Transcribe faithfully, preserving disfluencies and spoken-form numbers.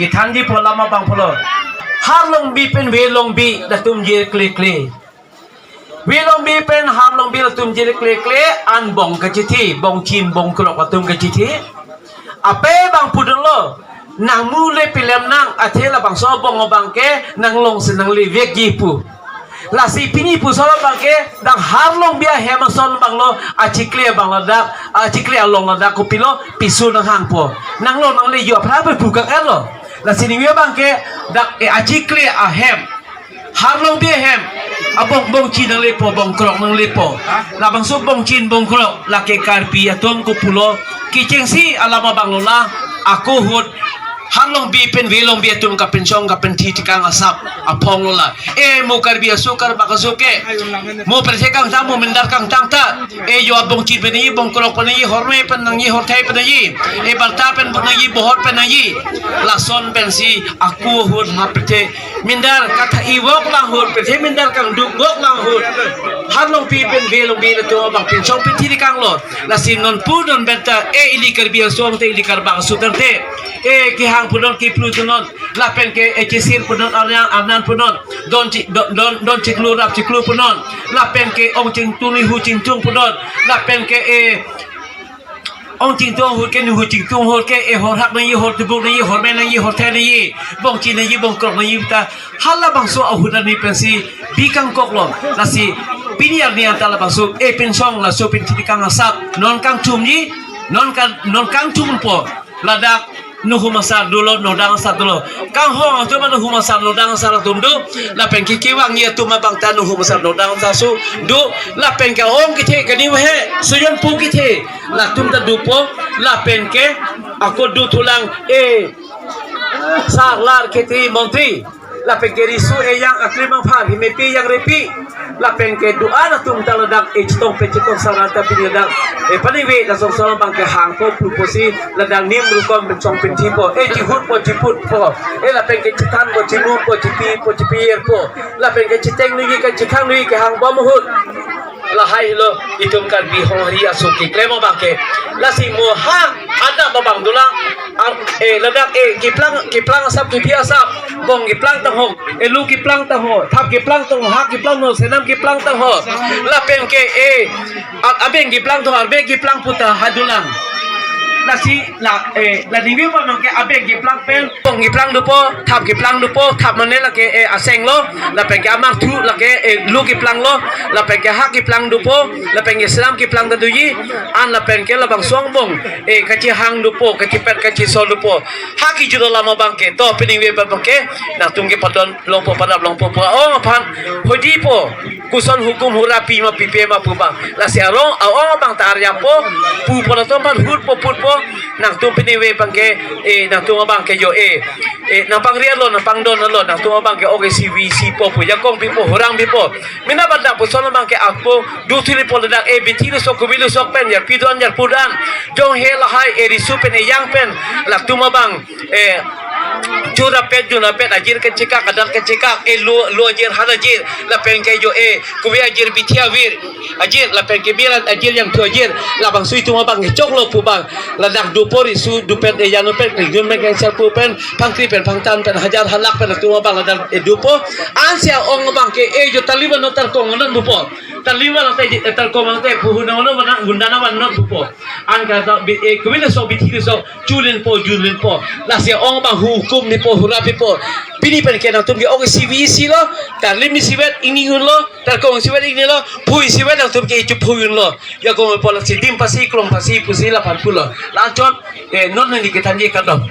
Kethanji pu alam abang pulo. Har Longbi pen Ve Longbi latum jirkle kle. Ve Longbi pen Har Longbi latum jirkle kle an bong kachithi, bongchin bongkrok latum kachithi. Ape abang pudunlo, nang mu le pilem nang, athe labangso abong abang ke nang longsi nang levekji pu. Lasi pini puson abang ke dak Har Longbi ahem ason abanglo, achikle abang ladak, achikle along ladak kopilo, piso nang hangpo. Nang lo nang le yo aphrang pe pu kak etlo. Lasi ningve abang ke dak e achikle ahem, Har Longbi ahem, abong bongchin nang lepo, bongkrok nang lepo. Labangso bongchin bongkrok lake Karbi atum kopulo, kechengsi alam abang lo la, ako ahut Har Longbi pen Ve Longbi atum kapinchong kapinthi tekang asap aphong lo la. E mo Karbi aso Karbak aso ke, mo pirthe kangtang, mo mindar kangtang ta. E yo abongchin pen nangji, bongkrok pen nangji, horme pen nangji, horthai pen nangji, e balta pen pen nangji, bohor pen nangji. Lason pensi ako ahut ha pirthe mindar katha-i vok lang ahut, pirthe mindar kangduk vok lang ahut, Har Longbi pen Ve Longbi latum abang pinchong pinthi tekang lo. Lasi non pu non benta, e ili Karbi aso tangte, ili Karbak aso tangte, e kehang punon, keplu punon, lapen ke e chesir punon, arnang arnan punon, don chi-, don, don, don chiklo rap chiklo punon, lapen ke ong chingtung nihu chingtung punon, lapen ke e ong chingtung ahut ke nihu chingtung ahut ke e horhak nangji, hortubuk nangji, horme nangji, horthai nangji, bongchin nangji, bongkrok nangji ta, halabangso ahut arni pensi bi kangkok lo. Lasi pini arni anta labangso e pinchong laso pinthi tekang asap non kangthumji, non kang, non kangthumpo. Ladak nohum asar dolo, nodang asar dolo. Kanghong atum nohum asar, nodang asar atum do. Lapen ke kevangji atum abang ta nohum asar, nodang asar so do. Lapen ke ong kethe, kani he, sujon pu kethe, latum ta dopo. Lapen ke ako dothulang e sarlar kethe montri. Lapen ke riso ejang aklim angphan, himepi jangrepi. Lapen ke do-an atum ta ladak e chetong pen chetong sar anta pini ladak e paningve, lason son abang ke hangpo, plupo si ladak nim rukom pinchong pinthipo, e chihutpo, chiputpo, e lapen ke chethanpo, chimupo, chipipo, chipierpo, lapen ke chiteng nangji, ke chikhang nangji, kehang bom ahut. Lahai lo itum Karbi Honghari aso keklem abang ke. Lasi mo ha adap abang dolang, a, e ladak e keplang, keplang asap, kephi asap, bong keplang tangho, e lu keplang tangho, thap keplang tangho, hak keplang tangho, senam keplang tangho, lapen ke e a, abeng keplang tangho, arbe keplang pu ta ha dolang. Lasi la, e, la ningve abang ke abeng keplang pen, bong keplang dopo, thap keplang dopo, thap mane lake e aseng lo, lapen ke amarthu lake e lu keplang lo, lapen ke hak keplang dopo, lapen ke senam keplang ta doji, an lapen ke labangso angbong e kachihang dopo, kachipet kachisol dopo. Ha kejut alam abang ke, to piningve abang ke, nangtum ke padon longpo, padap longpo pu ong aphan hodipo. Koson hukum hura pi ma pipe ma pu abang. Lasi arong, a-ong abang ta aryapo, pupo, latum aphan hutpo, putpo. Nangtum piningve abang ke, e, nangtum abang ke yo e, e, nangpangri lo, nangpangdon lo, nangtum abang ke oke si vi si po pu, jakong pipo, hurang pipo. Mina banda puson abang ke ako dothulipo ladak e bithi lusok, kobi lusok pen, jarpi do-an, jarpo do-an. Jong he lahai e riso pen, e jang pen, latum abang e churapet, junapet, ajir kechekak, adat kechekak, e lo, lo ajir, hat ajir, lapen ke yo e, kove ajir, bithi avir ajir, lapen ke miran ajir, jangthu ajir, labangso itum abang ke choklo pu abang, ladak dopo riso dopet, e jang dopet, kejun pen, kengser pu pen, phangkri pen, phangtan pen, hajar halak pen, latum abang ladak e dopo. Ansi a-ong abang ke e yo tali vannon, tarkong vannon pupo. Tali vannon te, e tarkong vannon te, puhu nang vannon, vannon, gunda nang vannon pupo. An kata bi, e, kove lusok, bithi lusok, chulinpo, junlinpo. Lasi ong abang hukum nipo, hura pipo. Pini pen ke nangtum ke oke si vi si lo, tarlim isivet ingni unlo, tarkong isivet ingni lo, phu isivet nangtum ke ichup phu unlo. Jakong po, lasi dim pasi, klong pasi pusi laphan pulo. Lanchot, e, non neli kethanji kardom.